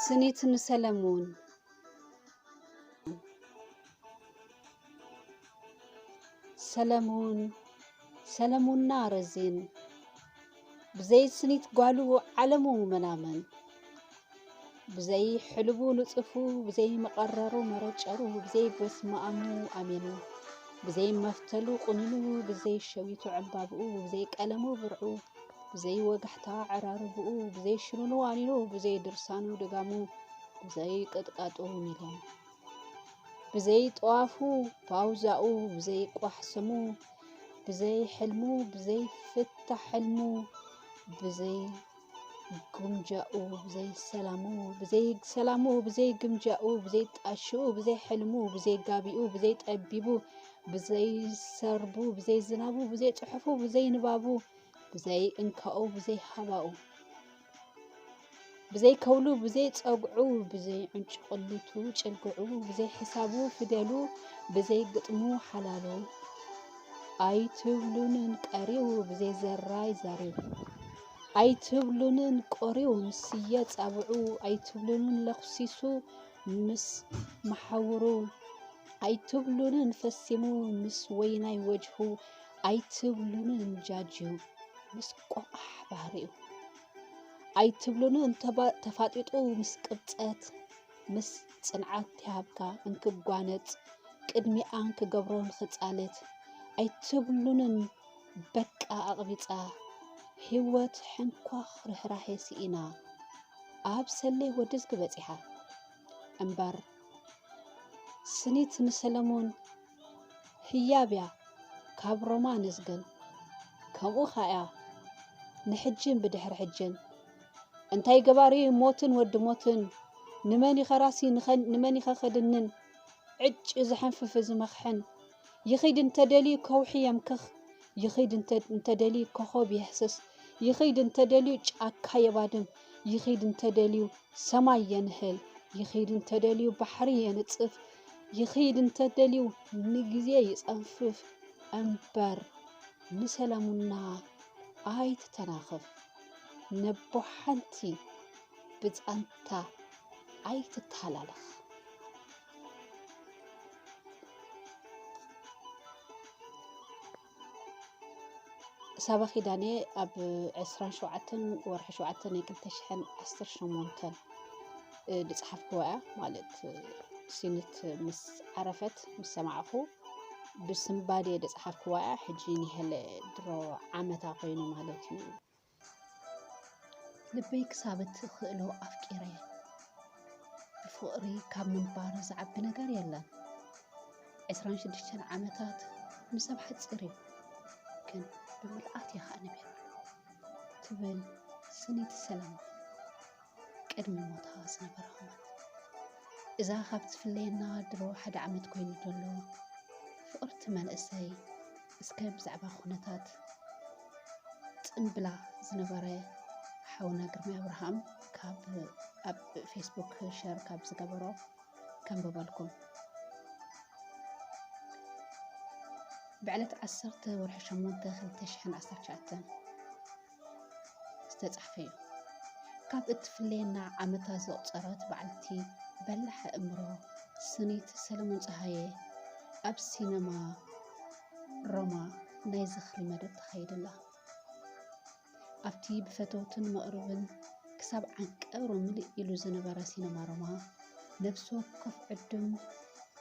ስኒት ንሰለሙን። ሰለሙን፣ ሰለሙና ረዚን፣ ብዘይ ስኒት ጓሉ ዓለሙ መናመን፣ ብዘይ ሕልቡ ንጽፉ፣ ብዘይ መቐረሩ መረጨሩ፣ ብዘይ በስመኣሙ ኣሜኑ፣ ብዘይ መፍተሉ ቁኒኑ፣ ብዘይ ሸዊቱ ዕምባብኡ፣ ብዘይ ቀለሙ ብርዑ፣ ብዘይ ወጋሕታ ዕራርብኡ፣ ብዘይ ሽኑኑ ዋኒኑ፣ ብዘይ ድርሳኑ ድጋሙ፣ ብዘይ ቅጥቀጡ ሚልዮን። ብዘይ ጠዋፉ ፓውዛኡ፣ ብዘይ ቋሕስሙ፣ ብዘይ ሕልሙ፣ ብዘይ ፍታሕ ሕልሙ፣ ብዘይ ግምጃኡ፣ ብዘይ ሰላሙ፣ ብዘይ ሰላሙ፣ ብዘይ ግምጃኡ፣ ብዘይ ጣሽኡ፣ ብዘይ ሕልሙ፣ ብዘይ ጋቢኡ፣ ብዘይ ጠቢቡ፣ ብዘይ ሰርቡ፣ ብዘይ ዝናቡ፣ ብዘይ ጽሑፉ፣ ብዘይ ንባቡ፣ ብዘይ እንካኡ፣ ብዘይ ሃባኡ፣ ብዘይ ከውሉ፣ ብዘይ ጸግዑ፣ ብዘይ ዕንጭቕሊቱ ጭልግዑ፣ ብዘይ ሕሳቡ ፊደሉ፣ ብዘይ ግጥሙ ሓላሉ፣ ኣይትብሉንን ቀሪው፣ ብዘይ ዘራይ ዛሪው፣ ኣይትብሉንን ቆሪው፣ ምስ ስየ ጻብዑ፣ ኣይትብሉንን ለኹሲሱ፣ ምስ መሓውሩ፣ ኣይትብሉንን ፈሲሙ፣ ምስ ወይናይ ወጅሁ፣ ኣይትብሉንን ጃጅዩ፣ ምስ ቆቋሕ ባህሪኡ፣ ኣይትብሉንን ተባ-፣ ተፋጢጡ፣ ምስ ቅብጸት፣ ምስ ጽንዓት ይሃብካ እንክጓነጽ፣ ቅድሚኣ እንክገብሮ ንኽጻለት፣ ኣይትብሉንን በቃ ኣቕቢጻ፣ ህይወት ሕንኳኽ ርህራሄ ስኢና፣ ኣብ ሰሌ ወድዝጊ በጺሓ። እምበር ስኒት ንሰለሙን ህያብ እያ ካብ ሮማ ንዝግን። ከምኡ ኸኣ እያ ንሕጅን ብድሕሪ ሕጅን። እንታይ ገባሪ ሞትን ወዲ ሞትን፣ ንመን ይኸራሲ ንኸ-፣ ንመን ይኸኸድንን፣ ዕጭ ዝሐንፍፍ ዝመኽሕን፣ ይኺድ እንተደልዩ ከውሒ የምክኽ፣ ይኺድ እንተ-፣ እንተደልዩ ኮኾብ የህስስ፣ ይኺድ እንተደልዩ ጫካ የባድም፣ ይኺድ እንተደልዩ ሰማይ የንህል፣ ይኺድ እንተደልዩ ባሕሪ የንጽፍ፣ ይኺድ እንተደልዩ ንግዜ ይጸንፍፍ እምበር ንሰለሙና ኣይትተናኸፍ፣ ነቦ ሓንቲ ብጻንታ ኣይትተሃላለኽ። ሳባ ኪዳነ ኣብ ዕስራን ሸውዓተን ወርሒ ሸውዓተ ናይ ክልተ ሽሕን ዓሰርተ ሸሞንተን፣ እ፣ ዝጸሓፍክዋ እያ። ማለት፣ እ፣ ሲኒት ምስ ዓረፈት፣ ምስ ሰማዕኹ፣ ብስንባደ ዝጸሓፍክዋ እያ። ሕጂ ንሄለ ድሮ ዓመታ ኮይኑ ማለት እዩ። ልበይ ክሳብ እትኽእሎ ኣፍቂረ። ብፍቕሪ ካብ ምንባር ዝዓቢ ነገር የለን። ዕስራን ሽዱሽተን ዓመታት ንሰብ ሓጺር እዩ፣ ግን ብምልኣት እየ ኸኣ ነቢረሉ፣ ትብል ስኒት ሰለሙን ቅድሚ ሞታ ዝነበረ ኹነት። እዛ ካብ ትፍለየና ድሮ ሓደ ዓመት ኮይኑ ዘሎ ፍቕርቲ መንእሰይ፣ እስከ ብዛዕባ ኩነታት ጽምብላ ዝነበረ ሓውና ግርማይ ኣብርሃም ካብ፣ ኣብ ፌስቡክ ሸር ካብ ዝገበሮ ከንብበልኩም። ብዕለት ዓሰርተ ወርሒ ሸሞንተ ክልተ ሽሕን ዓሰርተ ትሽዓተን ዝተጻሕፈ እዩ። ካብ እትፍለየና ዓመታት ዘቑጸረት በዓልቲ በላሕ ኣእምሮ ስኒት ሰለሙን ጸሃየ ኣብ ሲነማ ሮማ ናይ ዝኽሪ መደብ ተኻይድላ። ኣብቲ ብፈተውትን መቕርብን ክሳብ ዓንቀሩ ምልእ ኢሉ ዝነበረ ሲነማ ሮማ፣ ነፍሲ ወከፍ ዕዱም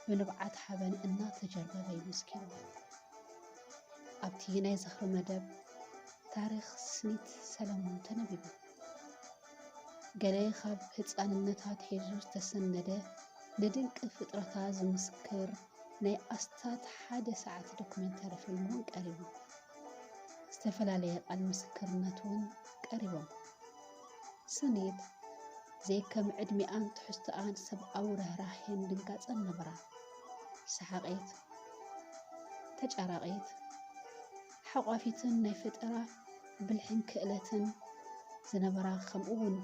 ብንብዓት ሓበን እናተጀርበበ እዩ መስኪሩ። ኣብቲ ናይ ዝኽሪ መደብ፣ ታሪኽ ስኒት ሰለሙን ተነቢቡ። ገለ ካብ ህጻንነታ ኣትሒዙ ዝተሰነደ ንድንቂ ፍጥረታ ዝምስክር ናይ ኣስታት ሓደ ሰዓት ዶክመንተሪ ፊልም እውን ቀሪቡ። ዝተፈላለየ ቃል ምስክርነት እውን ቀሪቦም። ስኒት ዘይከም ዕድሚኣን ትሕዝቶኣን ሰብኣዊ ርህራሄን ድንጋጸን ነበራ። ሰሓቒት፣ ተጫራቒት፣ ሓቋፊትን ናይ ፈጠራ ብልሕን ክእለትን ዝነበራ፣ ከምኡ እውን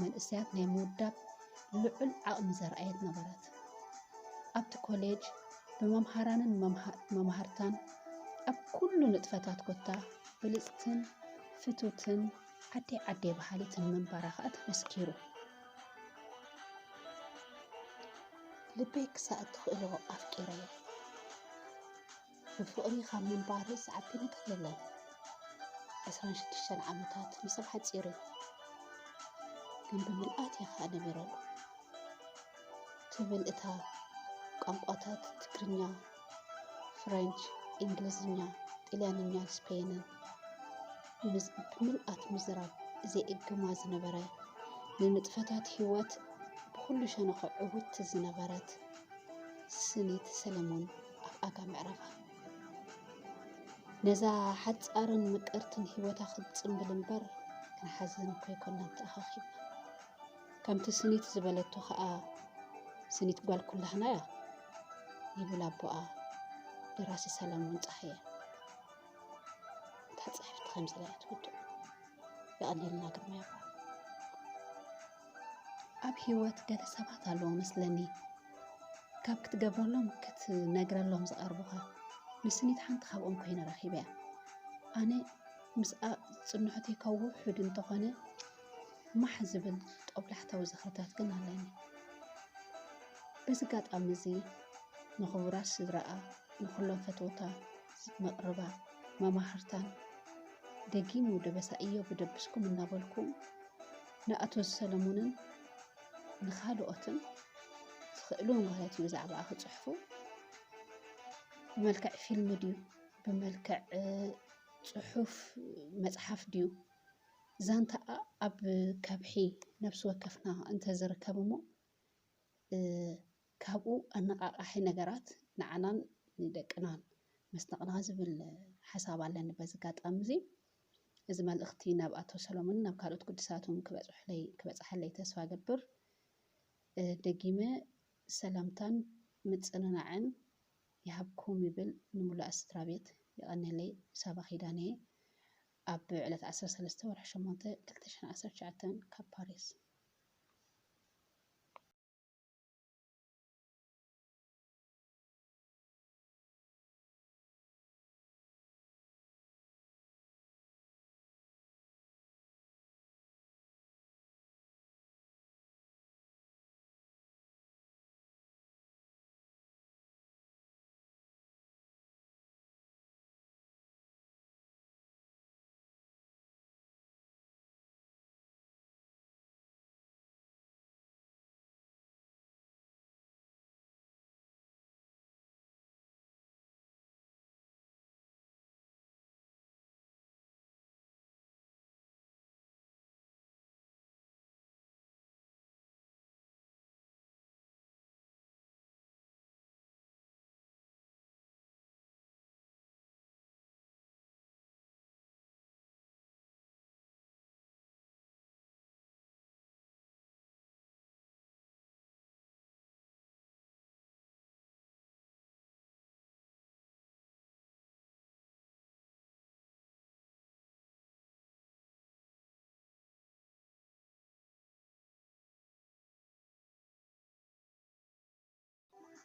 መንእሰያት ናይ ምውዳብ ልዑል ዓቕሚ ዘርኣየት ነበረት። ኣብቲ ኮሌጅ ብመምሃራንን መምሃ- መምሃርታን ኣብ ኩሉ ንጥፈታት ኮታ ብልጽትን ፍትውትን ዓደይ ዓደይ በሃሊትን ምንባራ ከኣ ተመስኪሩ። ልበይ ክሳእ እትኽእሎ ኣፍቂረዮ። ብፍቕሪ ካብ ምንባር ዝዓቢ ነገር የለን። ዕስራን ሽዱሽተን ዓመታት ንሰብ ሓጺር እዩ፣ ግን ብምልኣት እየ ከኣ ነቢረሉ። ትብል እታ ቋንቋታት ትግርኛ፣ ፍሬንች፣ እንግሊዝኛ፣ ጥልያንኛ፣ ስፔንን ምስ ብምልኣት ምዝራብ ዘይእግማ ዝነበረ፣ ንንጥፈታት ህይወት ብኹሉ ሸነኸ ዕውትቲ ዝነበረት ስኒት ሰለሙን ኣብ ኣጋ ምዕራፋ። ነዛ ሓጻርን ምቅርትን ህይወታ ክትጽምብል እምበር ክንሓዝን እኮ ኣይኮናን ተኣኻኺብና። ከምቲ ስኒት ዝበለቶ ኸኣ፣ ስኒት ጓል ኩላህና እያ ይብል ኣቦኣ ደራሲ ሰለሙን ጸሃየ። እታ ጽሕፍቲ ከምዚ ኢላ እያ ትውድእ። የቐንየልና ግርማይ ኣቦ። ኣብ ህይወት ገለ ሰባት ኣለዉ መስለኒ፣ ካብ ክትገብረሎም ክትነግረሎም ዝቐርቡኻ። ንስኒት ሓንቲ ካብኦም ኮይነ ረኺበያ። ኣነ ምስኣ ጽንሖተይ ካብ ውሑድ እንተኾነ፣ ማሕ ዝብል ጦብላሕታዊ ዝኽርታት ግን ኣለኒ። በዚ ኣጋጣሚ እዚ ንኽቡራት ስድራኣ፣ ንኹሎም ፈተውታ፣ መቕርባ፣ መማህርታን ደጊሙ ደበሳ እዮ ብደብስኩም እናበልኩ ንኣቶ ሰለሙንን ንኻልኦትን ዝኽእሉ ማለት እዩ ብዛዕባኣ ክጽሕፉ። ብመልክዕ ፊልም ድዩ፣ ብመልክዕ ጽሑፍ መጽሓፍ ድዩ፣ ዛንታኣ ኣብ ከብሒ ነፍሲ ወከፍና እንተዝርከብ እሞ፣ እ፣ ካብኡ ኣነቓቓሒ ነገራት ንዓናን ንደቅናን መስነቕና ዝብል ሓሳብ ኣለኒ። በዚ ኣጋጣሚ እዚ፣ እዚ መልእኽቲ ናብ ኣቶ ሰሎሞንን ናብ ካልኦት ቅዱሳትን ክበጽሐለይ፣ ክበጽሓለይ ተስፋ እገብር። እ፣ ደጊመ ሰላምታን ምጽንናዕን ይሃብኩም ይብል ንምሉእ ስድራ ቤት። የቐንየለይ። ሳባ ኪዳነ እየ። ኣብ ዕለት ዓሰርተ ሰለስተ ወርሒ ሸሞንተ ክልተ ሽሕን ዓሰርተ ትሽዓተን ካብ ፓሪስ።